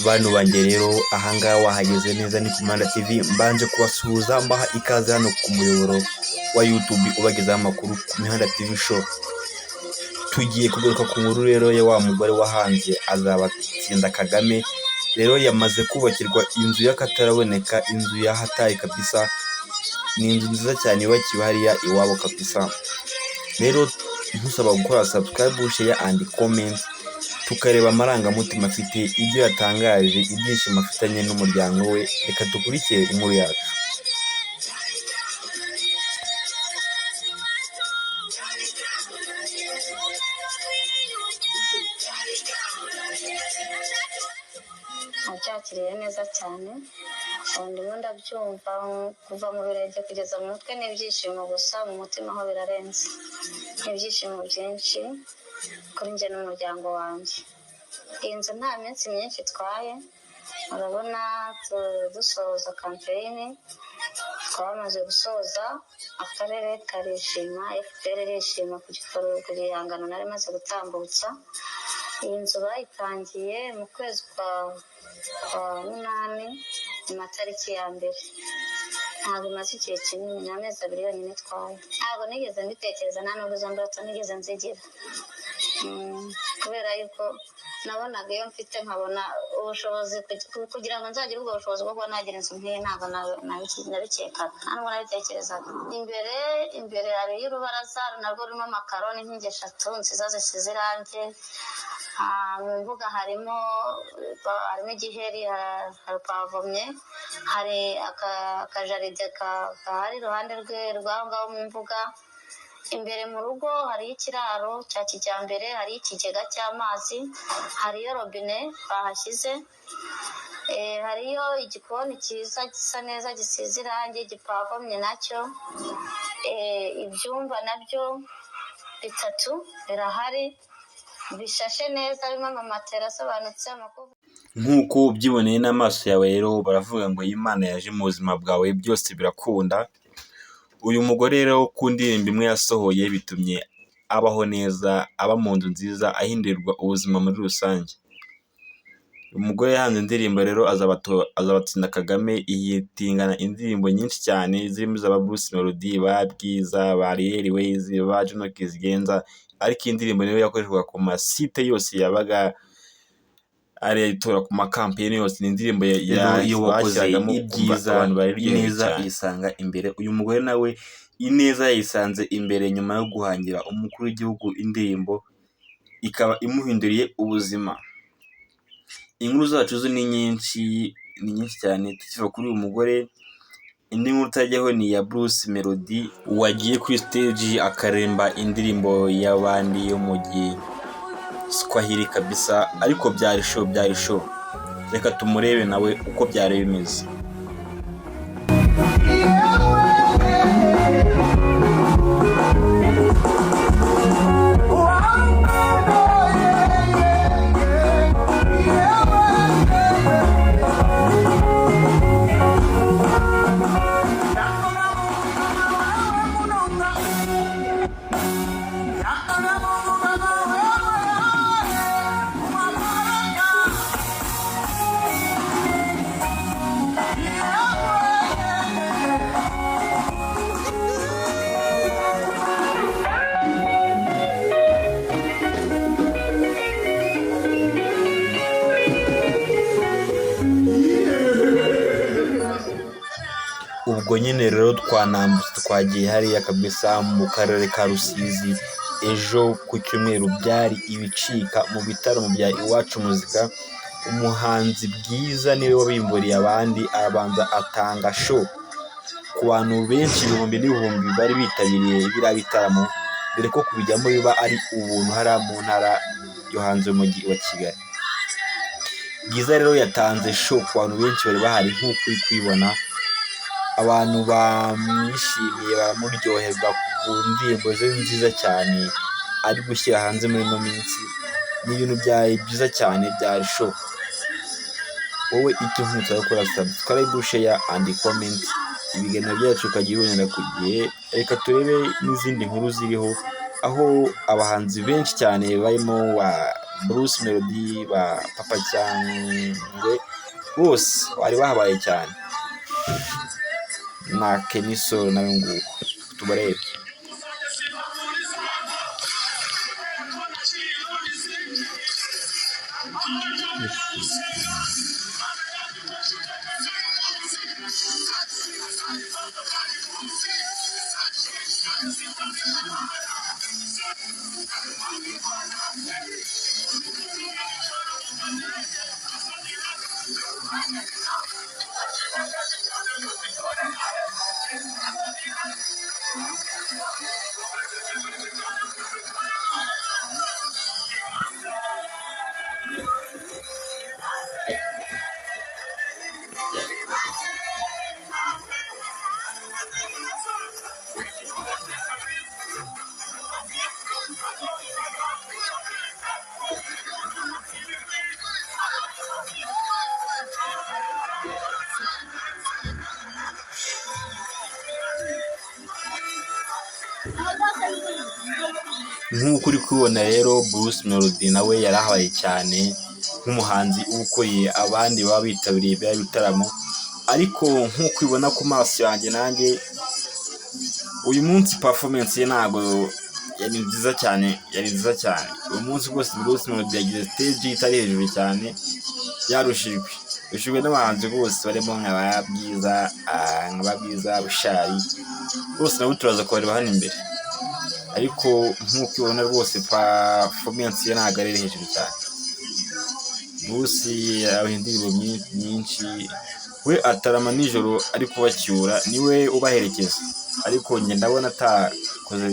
Bantu banjye rero, ahangaha wahageze neza, ni ku Mihanda TV. Mbanje kubasuhuza, mbaha ikaze hano ku muyoboro wa YouTube ubagezaho amakuru, ku Mihanda TV Show. Tugiye kugaruka ku nkuru rero ya wa mugore wahanze "Azabatsinda Kagame". Rero yamaze kubakirwa inzu y'akataraboneka, inzu yahataye kabisa. Ni inzu nziza cyane yubakiwe hariya iwabo kabisa. Rero ntusaba gukora subscribe, share and comment, tukareba amarangamutima afite, ibyo yatangaje, ibyishimo afitanye n'umuryango we. Reka dukurikire inkuru yacu. Nabyakiriye neza cyane. Ubu ndimo ndabyumva kuva mu birenge kugeza mu mutwe n'ibyishimo gusa, mu mutima ho birarenze. Ni ibyishimo byinshi kuri njye n'umuryango wanjye. Iyi nzu nta minsi myinshi itwaye. Urabona dusoza campaign, twamaze gusoza, akarere karishima, FPR irishima ku gihangano nari maze gutambutsa. Iyi nzu bayitangiye mu kwezi kwa munani, mu matariki ya mbere. Ntabwo imaze igihe kinini, ni amezi 2 yonyine itwaye. Ntabwo nigeze mbitekereza, nta nubwo izo ndoto nigeze nzigira, kubera yuko nabonaga iyo mfite, nkabona ubushobozi kugira ngo nzagire ubwo bushobozi bwo kuba nagira inzu nk'iyi, ntabwo nabikekaga, nta nubwo nabitekerezaga. Imbere hariyo urubaraza narwo rurimo amakaro n'inkingi eshatu nziza zisize irangi. Mu mbuga harimo igiheri, harapavomye, hari akajaride gahari iruhande rwe rw'aho ngaho mu mbuga. Imbere mu rugo hariyo ikiraro cya kijyambere, hariyo ikigega cy'amazi, hariyo robine bahashyize, hariyo igikoni cyiza gisa neza, gisize irangi, gipavomye nacyo. Ibyumba nabyo bitatu birahari, bishashe neza, birimo amamatera asobanutse, amakuvu. Nk'uko ubyiboneye n'amaso yawe rero, baravuga ngo iyo Imana yaje mu buzima bwawe byose birakunda. Uyu mugore rero, ku ndirimbo imwe yasohoye, bitumye abaho neza, aba mu nzu nziza, ahindurirwa ubuzima muri rusange. Umugore yahanze indirimbo rero "Azabatsinda Kagame", ihitingana indirimbo nyinshi cyane zirimo iza Bruce Melody, ba Bwiza, ba Ariel Wayz, ba Juno Kizigenza, ariko iyi ndirimbo niyo yakoreshwaga ku masite yose yabaga ari itora, ku makampeyini yose. Ni indirimbo Rero iyo wakoze bashyiragamo ibyiza, abantu bararyohewe ineza cyane. yisanga imbere. Uyu mugore nawe ineza yayisanze imbere nyuma yo guhangira umukuru w'igihugu indirimbo, ikaba imuhinduriye ubuzima. Inkuru zacu zo ni nyinshi, ni nyinshi cyane. Tukiva kuri uyu mugore, indi nkuru utajyaho ni iya Bruce Melody wagiye kuri stage akaririmba indirimbo y'abandi yo mu Giswahili kabisa, ariko byari show, byari show. Reka tumurebe nawe uko byari bimeze. Ubwo nyine rero twanambutse, twagiye hariya kabisa mu karere ka Rusizi. Ejo ku cyumweru byari ibicika mu bitaramo bya Iwacu Muzika. Umuhanzi Bwiza niwe wabimburiye abandi, arabanza atanga show ku bantu benshi, ibihumbi n'ibihumbi bari bitabiriye biriya bitaramo, dore ko kubijyamo biba ari ubuntu hariya mu ntara yo hanze y'umujyi wa Kigali. Bwiza rero yatanze show ku bantu benshi bari bahari. Nk'uko uri kubibona, abantu bamwishimiye, baramuryoherwa ku ndirimbo ze nziza cyane ari gushyira hanze muri ino minsi. Ni ibintu byari byiza cyane, byari show. Wowe icyo nkusaba, gukora subscribe, share and comment, ibiganiro byacu ukajya ubibonera ku gihe. Reka turebe n'izindi nkuru ziriho, aho abahanzi benshi cyane barimo Bruce Melody, ba Papa Cyangwe, bose bari bahabaye cyane, na Kenny Sol nawe nguwo tubarebe. Nk'uko uri kubibona rero, Bruce Melody nawe yarahabaye cyane nk'umuhanzi ukuriye abandi baba bitabiriye bya bitaramo, ariko nk'uko ubibona ku maso yanjye nanjye, uyu munsi performance ye ntabwo yari nziza cyane, yari nziza cyane. Uyu munsi rwose Bruce Melody yagize stage itari hejuru cyane, yarushijwe, yarushijwe n'abahanzi bose barimo nka ba Bwiza, nka ba Bwiza, Bushali, bose nabo turaza kubareba hano imbere, ariko nk'uko ubibona rwose performance ye ntabwo ari hejuru cyane. Bruce abaha indirimbo nyinshi, we atarama nijoro ari kubacyura, niwe ubaherekeza, ariko njye ndabona atakoze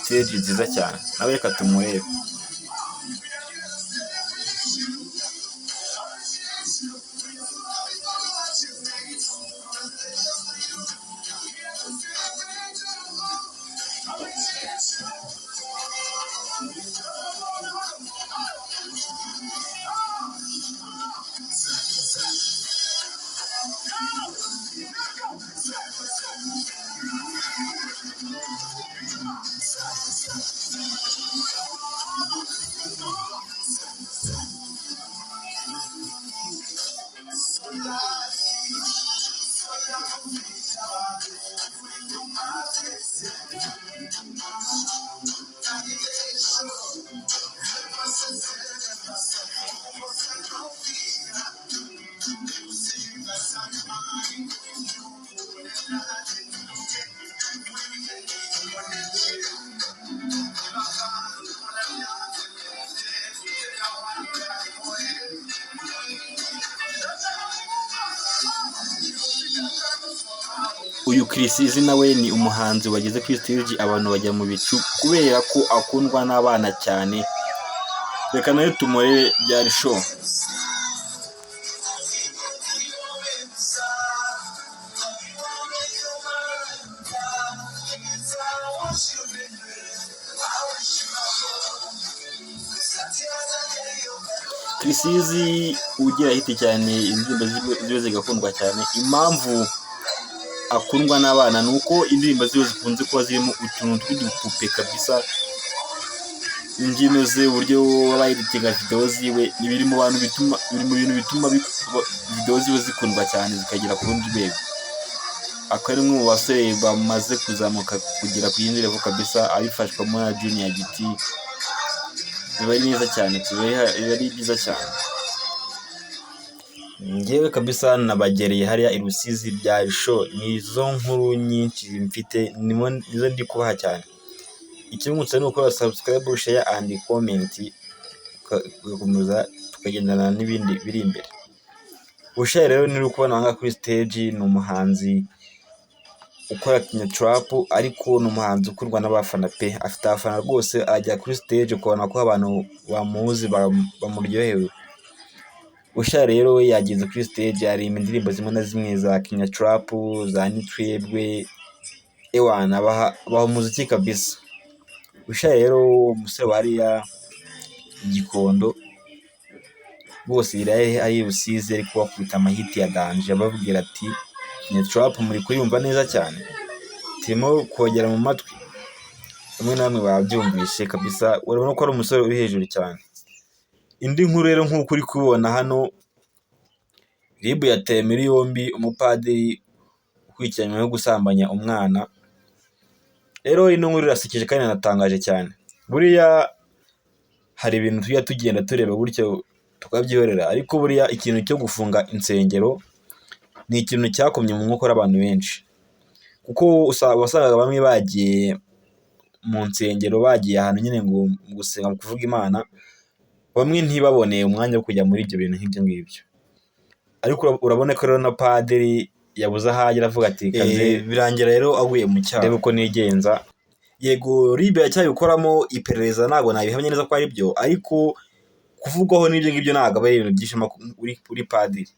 stage nziza cyane, nawe reka tumurebe. Uyu Chriss Eazy nawe ni umuhanzi wageze kuri stage abantu bajya mu bicu kubera ko akundwa n'abana cyane, reka nawe tumurebe byari show. Chriss Eazy ugira hit cyane, indirimbo ziwe zigakundwa cyane, impamvu akundwa n'abana ni uko indirimbo ziwe zikunze kuba zirimo utuntu tw'udupupe kabisa, imbyino ze, uburyo aba yeditinga video ziwe, ni biri mu bantu bituma, biri mu bintu bituma video ziwe zikundwa cyane zikagera ku rundi rwego. Akaba ari umwe mu basore bamaze kuzamuka kugera ku yindi level kabisa, abifashwamo na Junior Giti, biba ari neza cyane, biba ari byiza cyane. Njyewe kabisa nabagereye hariya i Rusizi byari show, nizo nkuru nyinshi mfite, nizo ndi kubaha cyane. Ikibungutse ni ukora subscribe, share and comment, tugakomeza tukagendana n'ibindi biri imbere. Bushali rero niwe uri kubona aha ngaha kuri stage, ni umuhanzi ukora kinyatrap, ariko ni umuhanzi ukundwa n'abafana pe, afite abafana rwose, ajya kuri stage ukabona ko abantu bamuzi bamuryohewe. Bushali rero we yageze kuri stage aririmba indirimbo zimwe na zimwe za kinyatrap, za nitwebwe, ewana abaha umuziki kabisa. Bushali rero umusore wa hariya i Gikondo, rwose yari ari i Rusizi ari kubakubita amahiti ya danger, ababwira ati kinyatrap muri kuyumva neza cyane, turimo kogera mu matwi, bamwe na bamwe babyumvishe kabisa, urabona ko ari umusore uri hejuru cyane. Indi nkuru rero, nk'uko uri kubibona hano, RIB yataye muri yombi umupadiri ukurikiranyweho gusambanya umwana. Rero ino nkuru irasekeje kandi inatangaje cyane. Buriya hari ibintu tujya tugenda tureba gutyo tukabyihorera, ariko buriya ikintu cyo gufunga insengero ni ikintu cyakomye mu nkokora abantu benshi, kuko wasangaga bamwe bagiye mu nsengero, bagiye ahantu nyine ngo mu gusenga, mu kuvuga Imana, bamwe ntibabone umwanya wo kujya muri ibyo bintu nk'ibyo ngibyo. Ariko urabona ko rero na padiri yabuze aho ajya, aravuga ati kaze Birangira rero aguye mu cyaha. Ndebe uko nigenza. Yego, RIB iracyabikoramo iperereza, ntabwo nabihamya neza ko ari byo, ariko kuvugwaho n'ibyo ngibyo ntabwo aba ari ibintu byishimo uri padiri.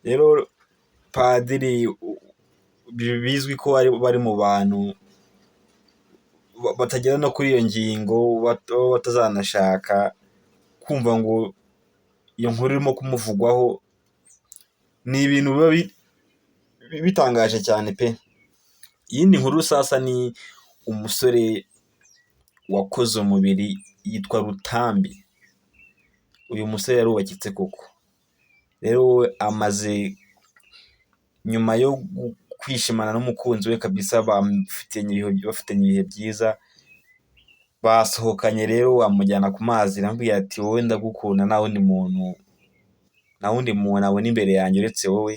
Rero padiri bizwi ko bari mu bantu batagera no kuri iyo ngingo, baba batazanashaka kumva ngo iyo nkuru irimo kumuvugwaho. Ni ibintu biba bitangaje cyane pe. Iyindi nkuru sasa ni umusore wakoze umubiri yitwa Rutambi. Uyu musore yarubakitse koko. Rero we amaze nyuma yo kwishimana n'umukunzi we kabisa, bafitanye ibihe byiza, basohokanye rero amujyana ku mazi, aramubwira ati: "Wowe ndagukunda, nta wundi muntu nabona imbere yanjye uretse wowe."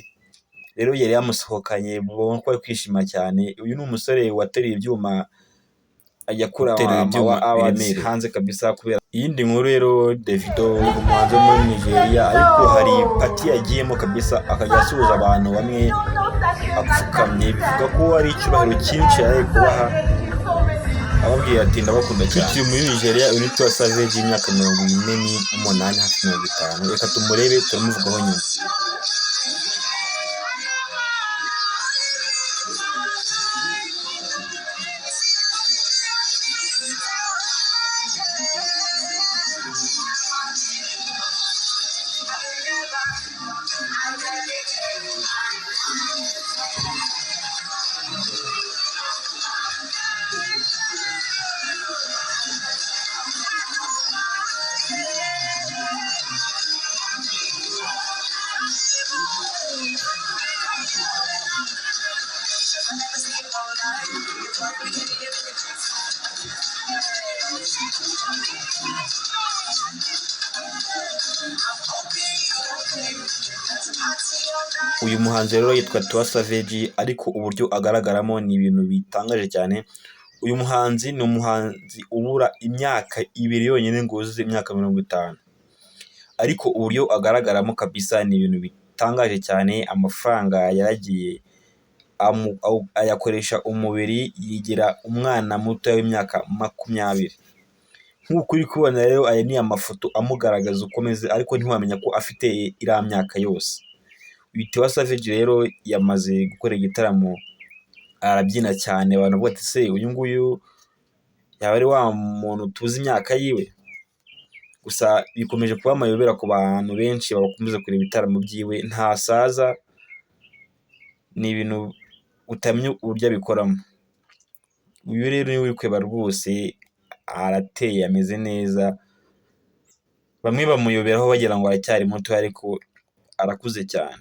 Rero yari yamusohokanye, ubona ko bari kwishima cyane. Uyu ni umusore wateruye ibyuma, ajya akura Guterura ibyuma awards biremereye. hanze kabisa kubera Iyindi nkuru rero, Davido, umuhanzi wo muri Nigeria, ariko hari party yagiyemo kabisa akajya asuhuza abantu bamwe apfukamye, bivuga ko ari icyubahiro cyinshi yari kubaha, ababwira ati: "Ndabakunda cyane." Tukiri muri Nigeria, uyu ni Tiwa Savage y'imyaka 48, hafi 50. Reka tumurebe, turamuvugaho nyuma. Uyu muhanzi rero yitwa Tiwa Savage, ariko uburyo agaragaramo ni ibintu bitangaje cyane. Uyu muhanzi ni umuhanzi ubura imyaka 2 yonyine ngo wuzuze imyaka 50, ariko uburyo agaragaramo kabisa ni ibintu bitangaje cyane. Amafaranga yaragiye ayakoresha umubiri, yigira umwana muto w'imyaka 20. Nk'uko uri kubibona rero, aya ni amafoto amugaragaza uko ameze, ariko ntiwamenya ko afite iriya myaka yose. Uyu Tiwa Savage rero yamaze gukora igitaramo, arabyina cyane, abantu bavuga ati: "Se uyu nguyu yaba ari wa muntu tuzi imyaka yiwe?" Gusa bikomeje kuba amayobera ku bantu benshi bakomeza kureba ibitaramo byiwe, ntasaza, ni ibintu utamenya uburyo abikoramo. Uyu rero niwe uri kureba rwose, arateye, ameze neza, bamwe bamuyoberaho bagira ngo aracyari muto, ariko arakuze cyane.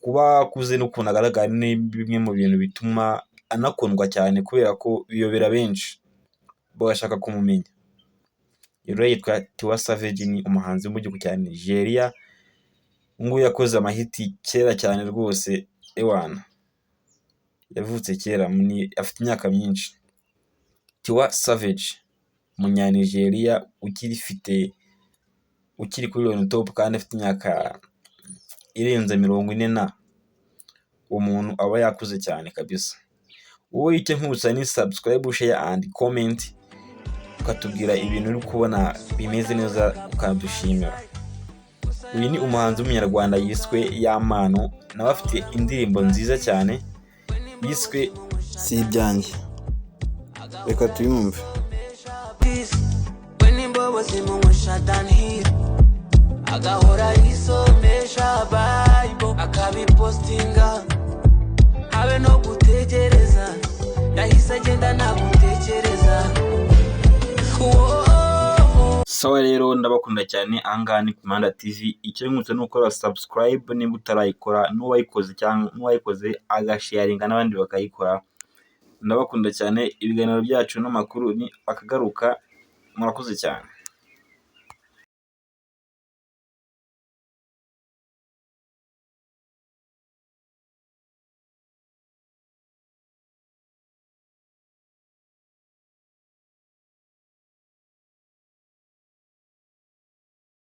Kuba akuze n'ukuntu agaragara ni bimwe mu bintu bituma anakundwa cyane, kubera ko biyobera benshi bagashaka kumumenya. Uyu rero yitwa Tiwa Savage, ni umuhanzi wo mu gihugu cya Nigeria. Uyu nguyu yakoze amahiti kera cyane rwose, ewana yavutse kera, afite imyaka myinshi. Tiwa Savage, umunyanigeriya ukirifite, ukiri kuri on top, kandi afite imyaka irenze 40, na uwo muntu aba yakuze cyane kabisa. Wowe icyo nkwibutsa ni subscribe, share and comment, ukatubwira ibintu uri kubona bimeze neza, ukadushimira. Uyu ni umuhanzi w'umunyarwanda yiswe Yampano, nawe afite indirimbo nziza cyane yiswe Si ibyanjye, reka tuyumve. We n'imbobo zimunywesha Dunhill, agahora yisomesha Bible, akabipostinga, habe no gutegereza, yahise agenda nta gutekereza. Sawa rero, ndabakunda cyane. Ahangaha ni ku Mihanda TV. Icyo nkwibutsa ni ukora subscribe niba utarayikora, n'uwayikoze cyangwa n'uwayikoze agasharinga n'abandi bakayikora. Ndabakunda cyane. Ibiganiro byacu n'amakuru ni akagaruka. Murakoze cyane.